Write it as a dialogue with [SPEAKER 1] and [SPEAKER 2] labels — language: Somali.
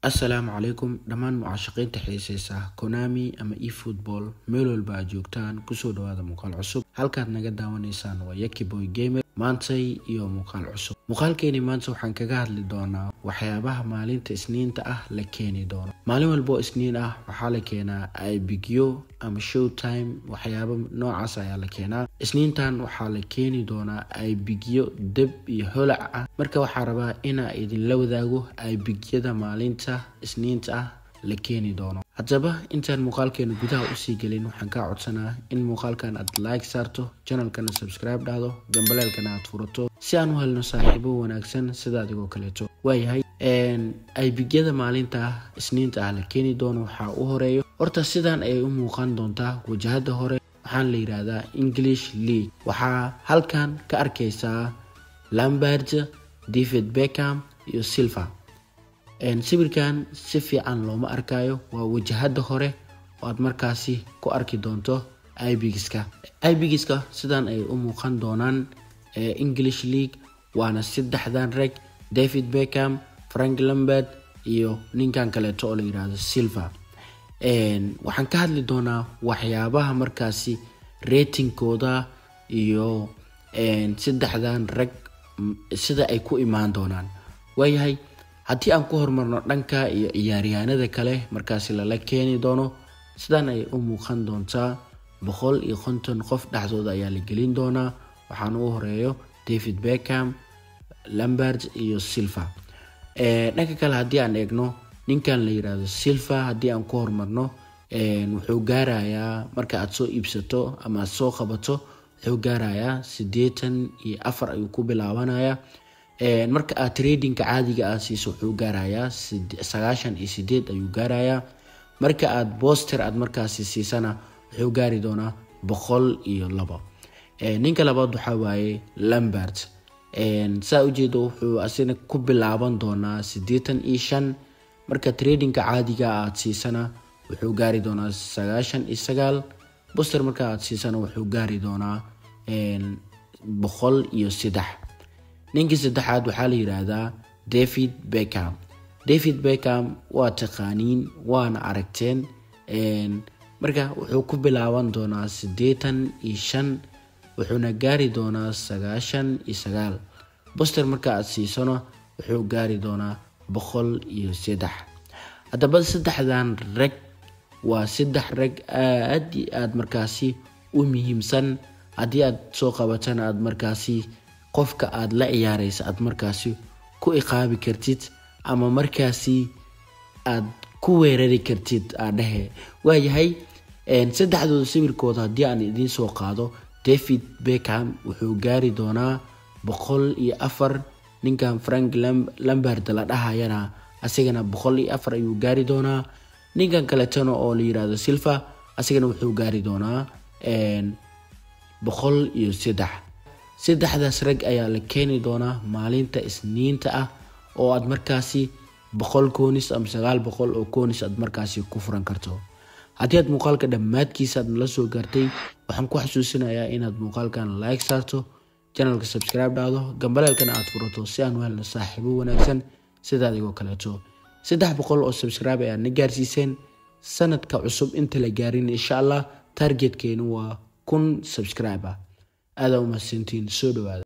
[SPEAKER 1] Assalaamu calaykum dhammaan mucaashaqiinta xiiseysa Konami ama eFootball, meel walba aad joogtaan, kusoo dhawaada muuqaal cusub. Halkaad naga daawanaysaan waa Yaki Boy Gamer. Maantay iyo muuqaal cusub. Muuqaalkeeni maanta waxaan kaga hadli doonaa waxyaabaha maalinta Isniinta ah la keeni doono. Maalin walba oo Isniin ah waxaa la keenaa epicyo ama showtime, waxyaabo noocaas ayaa la keenaa. Isniintan waxaa la keeni doonaa epicyo deb iyo holac ah. Marka waxaa rabaa inaa idinla wadaago epicyada maalinta Isniinta ah la keeni doono. Haddaba, intaan muuqaalkeena gudaha usii gelin, waxaan kaa codsanaa in muuqaalkan aad like saarto, channelkana subscribe dhahdo, gambaleelkana aad furato, si aan u helno saaxiibo wanaagsan sida adigoo kaleeto. Waayahay, epicyada maalinta Isniinta ah la keeni doono waxaa u horeeyo horta sidan ayay u muuqan doontaa wajahada hore. Waxaan la yiraahdaa English League. Waxaa halkan ka arkaysaa Lampard, David Beckham iyo Silva. Sawirkan si fiican looma arkayo, waa wajahada hore oo aad markaasi ku arki doonto epicska. Epicska sidan ayay u muuqan doonaan English League, waana saddexdan rag: David Beckham, Frank Lampard iyo ninkan kaleeto oo la yiraahdo Silva. Waxaan ka hadli doonaa waxyaabaha markaasi ratingkooda iyo saddexdan rag sida ay ku imaan doonaan. Waayahay, haddii aan ku horumarno dhanka iyo ciyaaryahanada kale markaasi lala keeni doono, sidan ayay u muuqan doontaa. 150 qof dhexdooda ayaa la gelin doonaa. Waxaana u horeeyo David Beckham, Lampard iyo Silva. Dhanka kale haddii aan eegno ninkan la yiraahdo Silva, haddii aan ku horumarno, wuxuu gaarayaa marka aad soo iibsato ama aad soo qabato, wuxuu gaarayaa 84 ayuu ku bilaabanayaa. Marka aad tradingka caadiga aad siiso, wuxuu gaarayaa 98 ayuu gaarayaa. Marka aad booster aad markaasi siisana, wuxuu gaari doonaa 102. Ninka labaad waxaa waaye Lampard. Saa ujeeda, wuxuu asina ku bilaaban doonaa 85. Marka tradingka caadiga aad siisana, wuxuu gaari doonaa 99. Booster marka aad siisana, wuxuu gaari doonaa 103. Ninkii saddexaad waxaa la yiraahdaa David Beckham. David Beckham waa taqaaniin, waana aragteen. Marka wuxuu ku bilaaban doonaa 85, wuxuuna gaari doonaa 99. Booster marka aad siisano, wuxuu gaari doonaa 103. Haddaba, saddexdan rag waa saddex rag aad iyo aad markaasi u muhiimsan. Haddii aad soo qabatana, aad markaasi qofka aad la ciyaareysa aad markaasi ku iqaabi kartid ama markaasi aad ku weerari kartid aadhehe. Waayahay, saddexdooda sawirkooda haddii aan idiin soo qaado, David Beckham wuxuu gaari doonaa 104. Ninkan Frank Lampard la dhahayana, asigana 104 ayuu gaari doonaa. Ninkan kaletana oo la yirahdo Silva, asigana wuxuu gaari doonaa 103. Saddexdaas rag ayaa la keeni doonaa maalinta Isniinta ah, oo aad markaasi 100 coins ama 900 oo coins aad markaasi ku furan karto. Haddii aad muuqaalka dhammaadkiisa aad nala soo gaartay, waxaan ku xasuusinayaa inaad muuqaalkan like saarto, channelka subscribe dhahdo, gambaleelkana aad furato, si aan u helno saaxiibo wanaagsan sida adigoo kaleeto. 300 oo subscribe ayaad na gaarsiiseen. Sanadka cusub inta la gaarin, insha Allah, targetkeenu waa 1000 subscribe ah. Aadaa u mahadsantiin, soo dhawaada.